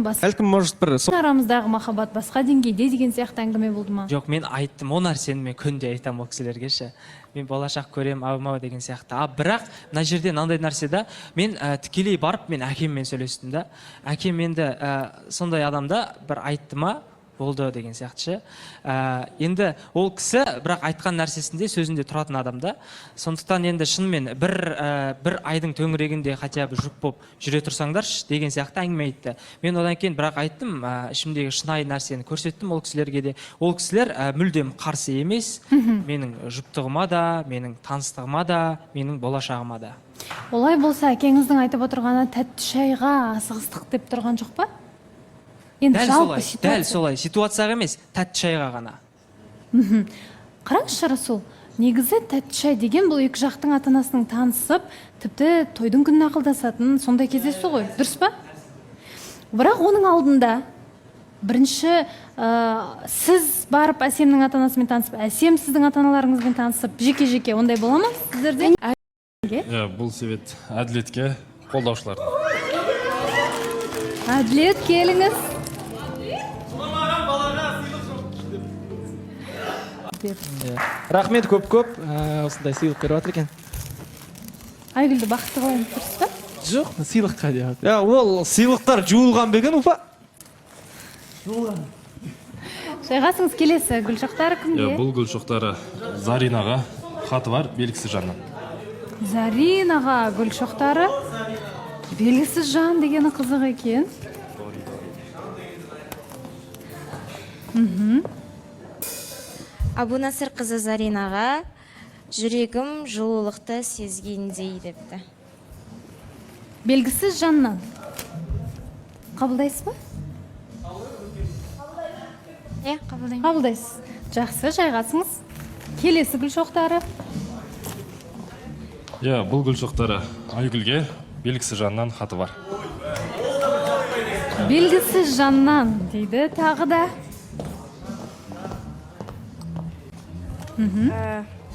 Бәлкім, может, бір Арамыздағы махаббат басқа деңгейде деген сияқты әңгіме болды ма? Жоқ, мен айттым ол нәрсені, мен күнде айтамын ол кісілерге ше, мен болашақ көремін, ау мау деген сияқты. А бірақ мына жерде мынандай нәрсе да, мен тікелей барып мен әкеммен сөйлестім да. Әкем енді сондай адам да, бір айтты ма, болды деген сияқты ше. Енді ол кісі бірақ айтқан нәрсесінде, сөзінде тұратын адам да. Сондықтан енді шынымен бір айдың төңірегінде хотя бы жұп болып жүре тұрсаңдаршы деген сияқты әңгіме айтты. Мен одан кейін бірақ айттым, ішімдегі шынайы нәрсені көрсеттім ол кісілерге де. Ол кісілер мүлдем қарсы емес менің жұптығыма да, менің таныстығыма да, менің болашағыма да. Олай болса, әкеңіздің айтып отырғаны тәтті шайға асығыстық деп тұрған жоқ па? Енді Дәл жалпы солай, ситуация. Дәл солай, ситуацияға емес, тәтті шайға ғана. Қараңызшы, Расул, негізі тәтті шай деген бұл екі жақтың ата анасының танысып, тіпті тойдың күнін ақылдасатын сондай кездесу ғой, дұрыс па? Бірақ оның алдында бірінші сіз барып Әсемнің ата анасымен танысып, Әсем сіздің ата аналарыңызбен танысып, жеке жеке ондай бола ма сіздерде? Иә, бұл себет Әділетке, қолдаушылардың. Әділет, келіңіз. Рахмет көп көп, осындай сыйлық беріп жатыр екен. Айгүлді бақытты қылайын деп тұрсыз ба? Жоқ, сыйлыққа деп. Я, ол сыйлықтар жуылған ба екен, Уфа? Жайғасыңыз. Келесі гүл шоқтары кімге? Иә, бұл гүл шоқтары Заринаға, хаты бар, белгісіз жаннан. Заринаға гүл шоқтары. Белгісіз жан дегені қызық екен. Абунасыр қызы Заринаға, жүрегім жылулықты сезгендей депті. Белгісіз жаннан. Қабылдайсыз ба? Иә, қабылдаймын. Қабылдайсыз. Жақсы, жайғасыңыз. Келесі гүл шоқтары. Иә, бұл гүл шоқтары Айгүлге, белгісіз жаннан, хаты бар. Белгісіз жаннан дейді тағы да.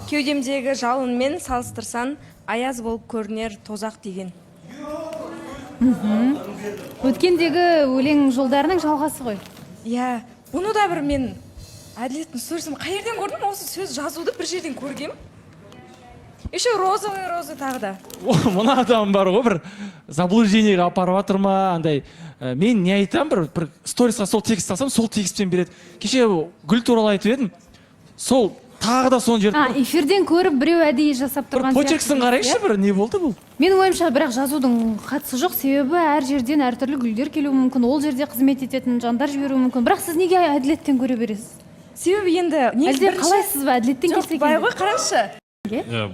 Кеудемдегі жалынмен салыстырсаң, аяз болып көрінер тозақ деген. Өткендегі өлең жолдарының жалғасы ғой. Иә, бұны да бір мен Әділеттің сторисін қай жерден көрдім, осы сөз жазуды бір жерден көргем. Еще розовый розы тағы да. О, мына адам бар ғой, бір заблуждениеге апарып жатыр ма андай. Мен не айтамын, бір сторисқа сол текст салсам, сол текстпен береді. Кеше гүл туралы айтып едім, сол тағы да соны жіберді. А, эфирден көріп біреу әдейі жасап Бір тұрған почеркісін сияқты, қарайықшы, иә? бір не болды бұл? Менің ойымша, бірақ жазудың қатысы жоқ, себебі әр жерден әртүрлі гүлдер келуі мүмкін, ол жерде қызмет ететін жандар жіберуі мүмкін. Бірақ сіз неге Әділеттен көре бересіз? Себебі енді негізі Әлде бірінші- қалайсыз ба, Әділеттен Жоқ, келсе былай екен ғой, қараңызшы. Иә.